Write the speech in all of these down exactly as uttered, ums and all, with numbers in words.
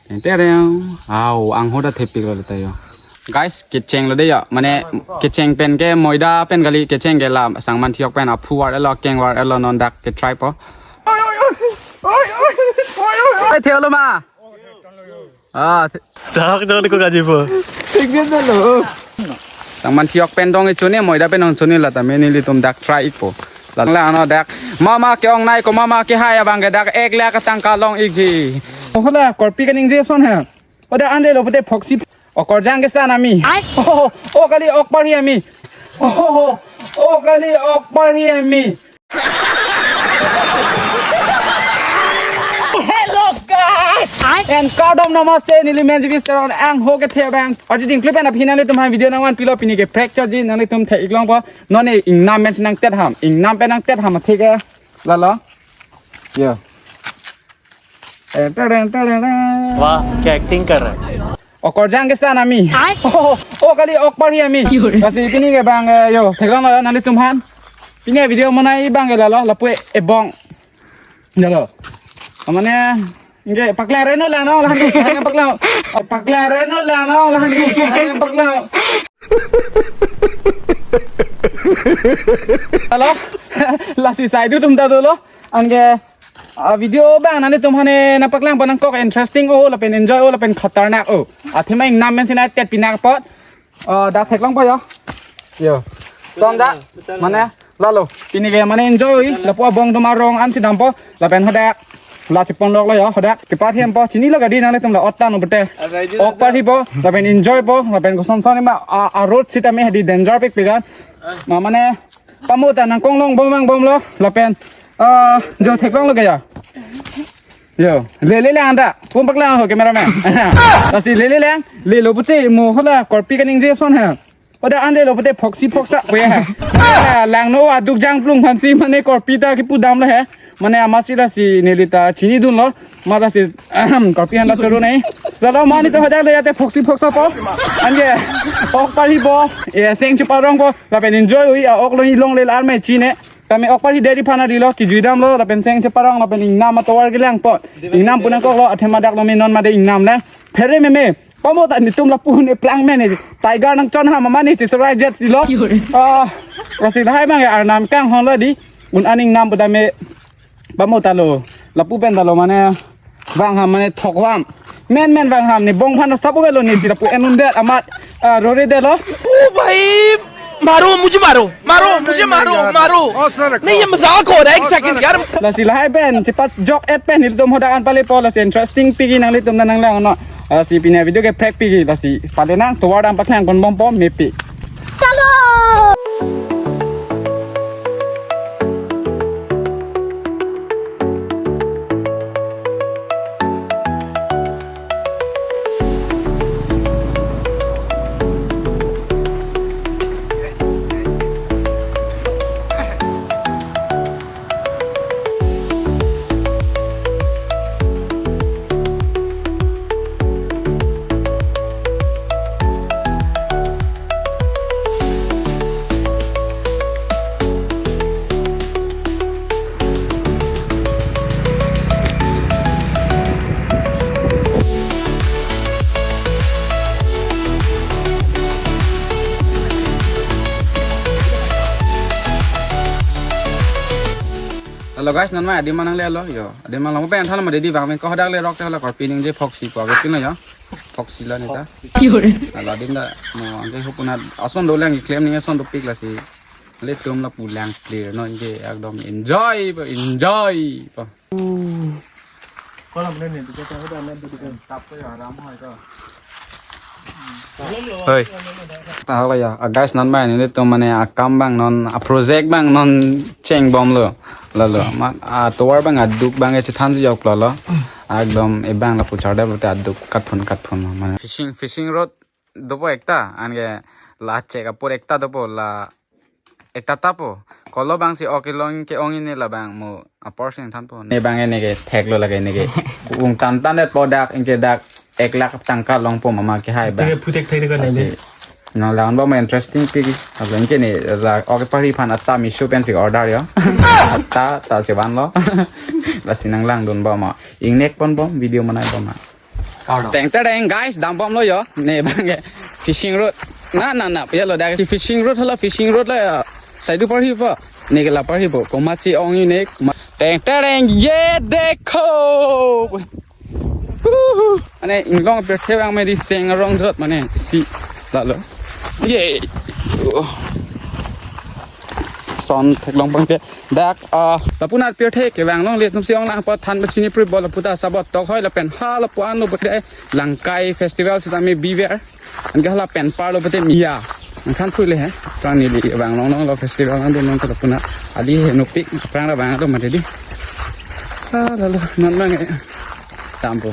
Tereng. Au, angho ta thepik lo ta yo. Guys, kecheng lo de yo. Mane kecheng pen ke moida pen kali, kecheng ke la sangman thiok pen aphu var-et lo, keng var-et lo, non dak ke try po. Ai, theo lo ma. Ah, the- Tak jong ko gaji po. Sangman thiok pen dong-ik chone, moida pen dong-ik chone, la tame nelitum dak try-ik po. La la no dak. Mama ke-ongnei ko, mama kehai abang ke dak ek lakh tangka long-ikji. Oh, hala korpi kaningje ason he. Oda ande lo pute phoksi. Okorjang ke san ami. Ai. Oh, oh, oh, kali ok parhi ami. Oh, oh, oh, oh, kali ok parhi ami. Hello guys. Ai. And kardom, namaste, neli Menjivis Teron, angho kethe abang. Arji ding klip and aphi nanglitum aphan video nangvan pilo, pini ke prank chotji, nanglitum the-ik longpo. Non ne ingnam pen si nangtet ham. Ingnam pen nangtet ham, thik he. Lalo. Yo. Eh, tereng, tereng, tereng. वाह, क्या एक्टिंग कर रहा है। Okorjang ke san ami. Ai. Oh, oh, oh, kali ok parhi ami. Lasi pini ke abang, eh, yo, theklong lo nanglitum aphan. Pini video monai abang ke lalo, lapu ebong. Lalo. Mane, inge paklang reno la no, lahan, lahan paklang. Paklang reno la no, lahan, lahan paklang. Lalo. Lasi saidu atum ta dolo. Anke, ah, video abang nanglitum aphan ne nangpaklangpo nangkok, interesting o, lapen enjoy o, lapen khatarnak o. Athema ingnam pen si nangtet pinak apot. Ah, dak theklongpo yo. Yo. Son da. Mane, lalo. Pini ke mane enjoy, lapu abong atum arong an si dampo, lapen hadak. La chepon lok lo yo, hadak. Kepathempo, chinilo kadi nanglitum la otan upete. Ok parhipo, lapen enjoy po, lapen koson son ma, ah, ah, road sitame hadi danger pikpik an. Ma mane, pamo ta nangkong longbom vangbom lo, lapen, ah, jo theklong lo ke ya. Yo, le le lang da, pum paklang ho cameraman. Lasi le le lang, le lo pute mo hala korpi kaningje ason he. Oda ande lo pute phoksi phoksa ko ya he. Langno aduk jangplung aphan si mane korpi ta kipu dam lo he. Mane amatsi lasi neli ta chinidun lo. Ma lasi korpi aphan ta choro nei. Lalo mani to hadak le ate phoksi phoksa po. Anke ok parhipo. E seng cheparongpo. Lapen enjoy-ui a ok lo ilong le arme chine. Tame ok parhi deri phana dilo, kijui damlo, lapen seng cheparong, lapen ingnam atovar kelangpo. Ingnam pu nangkoklo, athema dak lo me non made ingnam lang. Phere meme, pamo ta netum lapu ne plang me ne. Tiger nangchon ha mama ne cheserai jet silo. Ah, lasi lahai abang ya arnam kanghon lo di. Un an ingnam pu tame. Pamo ta lo, lapu pen ta lo mane. Vang ham mane thok ham. Men men vang ham ne bong phan sap uvelo ne si lapu enun det amat, ah, rore det lo. ओ भाई, मारो, मुझे मारो, मारो, मुझे मारो, मारो। नहीं, ये मजाक हो रहा है, एक सेकंड यार। Lasi lahai pen, chepajok-et pen, nelitum hadak an palepo, lasi interesting pik-ik nanglitum nanglang no. Lasi pini video ke prank pik-ik, lasi pale nang, tovar dam paklang kon bompo, mepi. Chalo! Hello guys, non ma adim nanglelo yo. Adim nanglo pen than ma dedi bang men ko hadak le rok te hala korpi ningje phoksi po, abe pin lo yo. Phoksi lo neta. Hala adim ta mo anke hopuna ason dolang iklem ni ason dopik lasi. Nelitum lapu lang clear non je ekdom enjoy po, enjoy po. Hoi. Tahu lah ya, ah, guys, non ma nelitum mane akam abang non, a project abang non chengbomlo. Lalo, ma, atovar abang aduk abang e chethan si joklo lo. Ekdom ebang lapu char dap lote aduk katphun katphun mane. Fishing, fishing rod dopo ekta, anke la chek apor ekta dopo la ekta tapo. Kolo abang si ok ilong ke-ong ini labang mo apor sing thanpo. Ne abang ini ke theklo lake ini ke. Ung tan tan det po dak, inke dak ek lakh tangka longpo mama kehai abang. Putek thai dekan lasi ini. Nanglang bompo interesting pik-ik. Alo inke ne la ok parhi aphan atta Meesho pen si order yo. Atta ta chevanlo. Lasi nanglangdun bompo. Ingnek ponbom video manai bompo. Teng tereng guys, dambomlo yo. Ne bang ke fishing rod. Na na na, pia lo dak fishing rod hala fishing rod la saidu parhipo. Ne ke la parhipo. Komatsi ong-e ne. Teng tereng ye dekho. Huhu. Mane inglong pirthe abang medi seng arong jot mane si lalo. Ye. Son theklong pangke. Dak, ah, lapunat pirthe kevang longle atumsi ong lang pathan bachini pri bol puta sabot tok hoi lapen ha lapu anlo pute Langkai festival sitame biver. Anke hala pen parlo pute miya. Angkhan phui le he. Prang neli vang long longlo festival an dun long ke lapunat. Ali he nupik prang ra vang atum mati di. Ah, lalo non bang e. Tampo.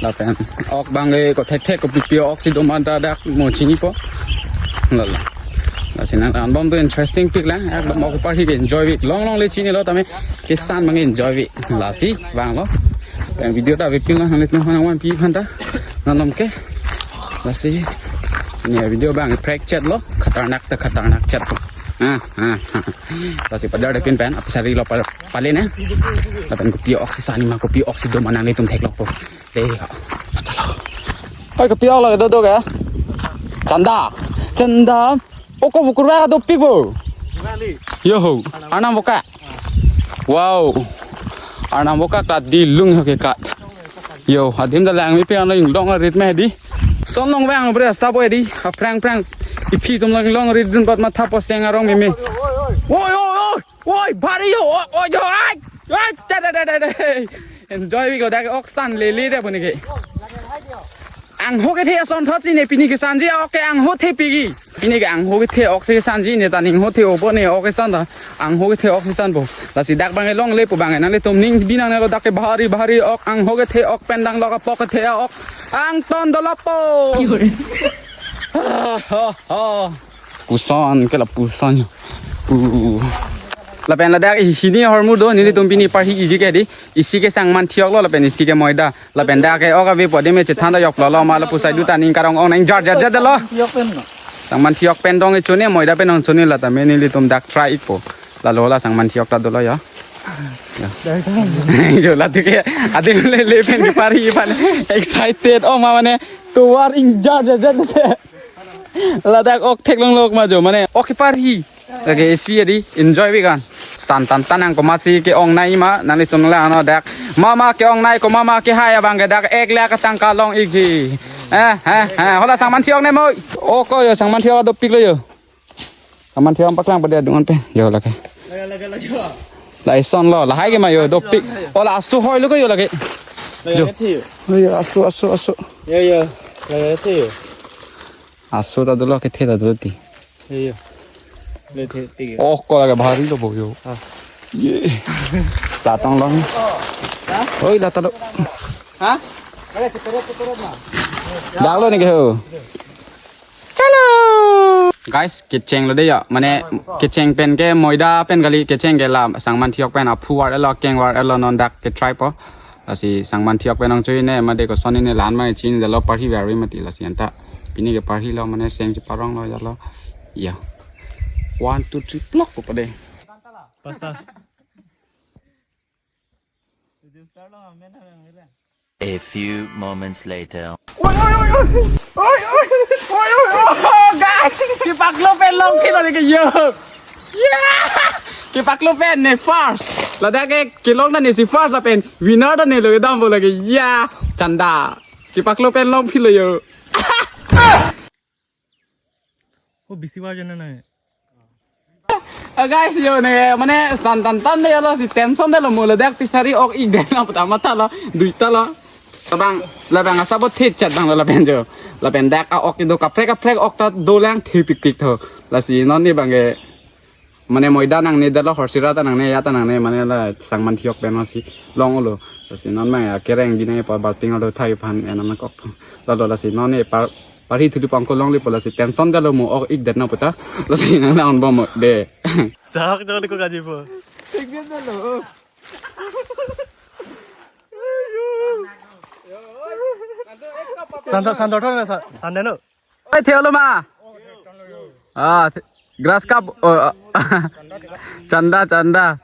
Lapen ok bang e ko thek thek ko pipi ok si do manda dak mo chinipo. Lalo. Lasi nang anbom tu interesting pik lang. Ekdom ok parhi ke enjoy pik. Long longle chinilo tame kesan bang enjoy pik. Lasi vanglo. Pen video ta pipil lang hanglit nang hang wan pi phanta. Nanom ke. Lasi. Ne video bang prank chat lo. Khatarnak ta khatarnak chat. Ah, ah, ah. Lasi padar depin pen apisari lo pal pale ne. Lapen kopi ok si sani ma kopi ok si do ma nanglitum theklongpo. Dei ho. Chalo. Oi kopi ok lake do do ke. Chanda. Chanda. Oko bukur ba dopik bo. Yo ho. Arnam boka. Wow. Arnam boka kat di lung ho ke kat. Yo, adim da lang mi pe ano inglong arit me di. Son long vang bre sabo di. Aphrang phrang. Iphi atum long long arit dun bat matha poseng arong meme. Oi oi oi. Oi, bari yo, oi, oi, yo, ai, ai, da, da, da, da, da. Enjoy pik lo dak ok san lele de puni ke. Angho kethe ason thot si ne pini kesanji ok ke angho the pik ke. Pini ke angho kethe ok si sanji ne ta ning ho the obo ne ok kesan ta. Angho kethe ok kesan bo. Lasi dak bang e longle pu bang e nanglitum ning binang ne lo dak ke bhari bhari ok angho kethe ok pen dang lo kapok kethe ok. Angton dolo po. Ha, ha, ha. Puson ke la puson. Pu. Lapen ladak i hini ahormu do nelitum pini parhi iji ke di. Isi ke Sangman Thiok lo lapen isi ke Moida. Lapen dak ke ok ave po di me chethan da yok lo lo ma lapu saidu ta ning karong ong nang jar jar jar lo. Yok pen no. Sangman Thiok pen dong e chone Moida pen ong chone la tame nelitum dak try ik po. Lalo la Sangman Thiok ta dolo ya. Ya. Dari tang. Yo la tike adi le le pen ke parhi pan excited oh ma mane tuar ing jar jar jar. Ladak ok theklong lok ma jo mane ok parhi. Lake isi adi enjoy pik an. San tan tan ang komatsi ke-ongnei ma nanglitum la ano dak. Mama ke-ongnei ko mama kehai abang ke dak ek lakh tangka long ikji. Eh eh eh hola Sangman Thiok ne moi. Oko yo Sangman Thiok dopik lo yo. Sangman Thiok paklang pada dungan pe. Yo lake. Laga laga laga. Lason lo lahai ke ma yo dopik. Ola asu hoi lo ko yo lake. Laga yo. Kethe yo. Lo yo asu asu asu. Yo yo. Laga kethe yo. Asu ta dolo kethe ta dolo ti. Yo yo. Le the ti yo. Oh, ko lake bhari lo bo yo. Ah. Ye. Latong long. Oi, lata lo. Ha? Dak lo ne ke ho. Chalo. Guys, kecheng lo de ya. Mane kecheng pen ke Moida pen kali kecheng ke la Sangman Thiok pen aphu war elo keng war elo non dak ke try po. Lasi Sangman Thiok pen ong chui ne made koson ne lan ma chin jalo parhi bari mati lasi anta. Pini ke parhi lo mane seng cheparong lo jalo. Ya. One, two, three, plok ko pade. Pasta. A few moments later. Oi, oi, oi, oi. Oi, oi, oi, oi, oi, oi, oi, guys. Kepaklo pen longphit lo ke yo. Yeah. Kepaklo pen ne first. Ladak ke kelong na ne si first lapen winner ta ne lo dam bo lake. Yeah. Chanda. Kepaklo pen longphit lo yo. Oh, bisi war jana na. Ah, guys, yo ne, mane san tan tan de lo si tension de lo mo ladak pisari ok ik de na pertama ta lo, duita lo. Labang, labang asa bo thit chat bang lo lapen jo. Lapen dak a ok do kaprek kaprek ok ta dolang thepik pik tho. Lasi non ne bang ke mane Moida nang ne dalo horsira ta nang ne ya ta nang ne mane la Sangman Thiok pen si long lo. Lasi non ma ya kereng bina pa balting lo thai phan enam kok. Lalo lasi non ne par Parhi thuli pangko longle po lasi tension dalo mo ok ik det na puta. Lasi nang nang bom de. Tak jong ko kaji po. Santa santa thon sa santa no. Ai thelo ma. Ah, grass cup. Oh, ah. Chanda chanda.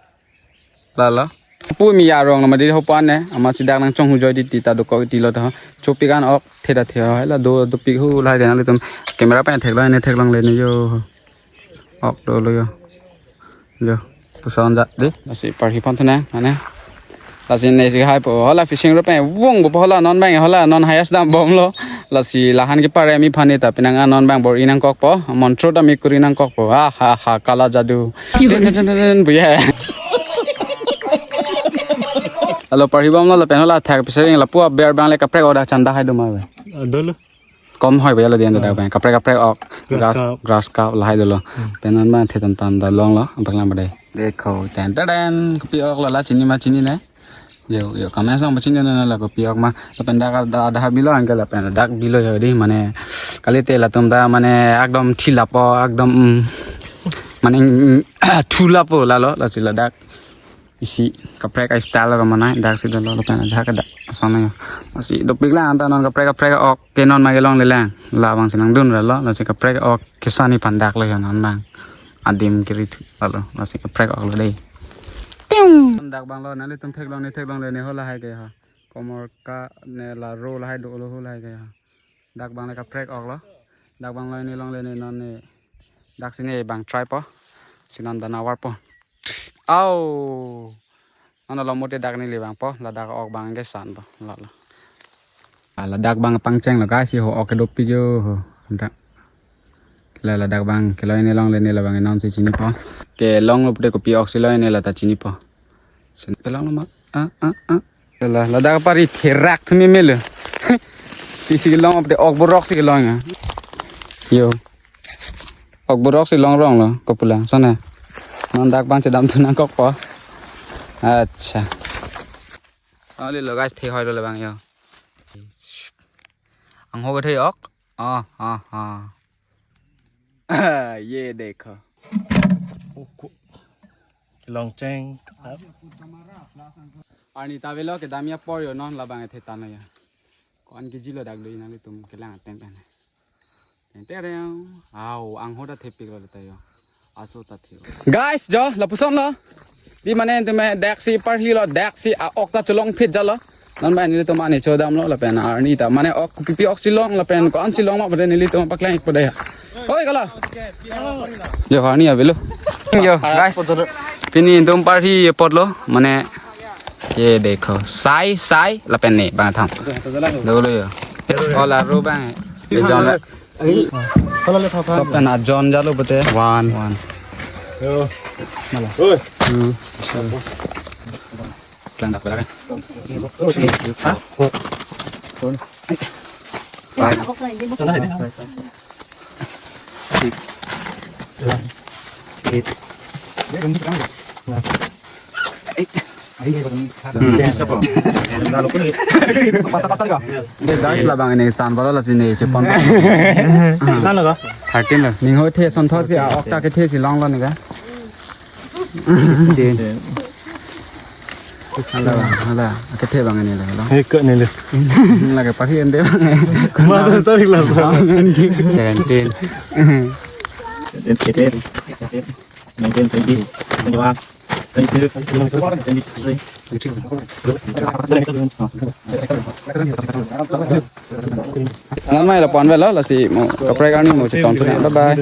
Lalo. Pu mi arong lo mati hopan ne, amatsi dak nangchonghu joi di ti ta dokok ti lo ta. Chopik an ok, the ta the ho, la do dopik hu lahai de nanglitum. Camera pen theklong ne theklongle ne jo. Ok dolo jo. Jo. Puson jat di. Lasi parhi pon thunang, mane. Lasi ne si hai po, hala fishing rod pen vung po hala non bang, hala non highest dam bomlo. Lasi lahan kepare mi phani ta penang anon bang bor-i nangkokpo, montro ta mi kuri nangkokpo. Ha ha ha, kala jadu. Ten, ten, ten, ten, ten, buya. Alo parhi bomlo lapen hala thak pisa ring lapu aber bang le kaprek oda chanda hai do ma be. Dolo. Kom hoi ba la dian dak bang. Kaprek kaprek ok. Grass Grass, carp. Grass carp lahai dolo. Pen non ma thetan tan da longlo. Abang lam badai. Dekho, ten ten ten. Kopi ok lo la chini ma chini ne. Yo, yo, kames long ba chini ne la kopi ok ma. Lapen dak ada, ada habilo angke lapen dak bilo yo di mane. Kalite latum ta mane ekdom thilapo, ekdom, mm, mane, mm, thulapo lalo, lasi ladak. Isi kaprek a-style ro manai, dak si dolo lapen ajahak dak. Asana yo. Lasi dopik lang anta non kaprek kaprek ok ke non ma kelongle lang. Labang si nangdun ra lo, lasi kaprek ok kesan ni phan dak lo yo non bang. Adim kiri thu lalo, lasi kaprek ok lo dei. Ting! Dak bang lo, nanglitum theklong ne theklongle ne hala hai ke ha. Komor ka ne la ro lahai dolo hu lahai ke ha. Dak bang le kaprek ok lo. Dak bang lo ne longle ne non ne. Dak si ne bang try po. Si non dana war po. Au. Ano lo mote dak neli bang po. Ladak ok bang kesan po. La lo. Ah, ladak bang pangcheng lo guys, ho ok kedopi jo ho. Dak. La ladak bang kelong ne longle ne labang non si chini po. Kelong lo pute kopi ok si lo ne la ta chini po. Sin kelong lo ma. Ah, ah, ah. La, ladak pari therak thumi melo. Ti si kelong apde ok borok si kelong ya. Yo. Ok borok si long rong lo, kopulang. Sone. Non dak bang chedam thu nangkokpo. Acha. Ali lo guys, the hoi lo le bang yo. Angho kethe ok. Ah, ah, ah. Ye dekho. Kelong cheng. Arni ta avelo kedam apor yo non labang ethe tan ya. Ko-an kejilo dak do nanglitum kelang ateng pen. Teng tereng. Au, angho ta thepik lo ta yo. Aso ta the. Guys, jo, lapuson lo. Di mane tume dak si parhi lo, dak si a-ok ta cholong phit jalo. Non ba nelitum ani chodam lo lapen arni ta mane ok pipi ok si long lapen ko-an si long ma pada nelitum paklang ik pada ya. Oi kala. Jo arni avelo. Jo guys. Pini dum parhi apot lo mane ye dekho. Sai sai lapen ne bang tham. Dolo yo. Ola ro bang. Ye jon. Sopen ajon jalo pute. One. One. Yo. Mala. Oi. Two. Klang dak berapa? Five. Six. Seven. Eight. Eight. Guys, labang ini san balo la sini cepon. Kan lo ka? Thirteen lo. Ning ho the son tho si a-ok ta kethe si long lo ne ka. Fifteen. Hala, hala. Kethe bang ini lo. Hei, kok ni les. Lagi pagi ente bang. Mata tarik langsung. Seventeen. Eighteen. Nineteen, twenty, twenty-one, twenty-two, twenty-three, twenty-four. Nanmai lapu-an avelo, lasi mo kaprek arni mo chetong thunang. Bye bye.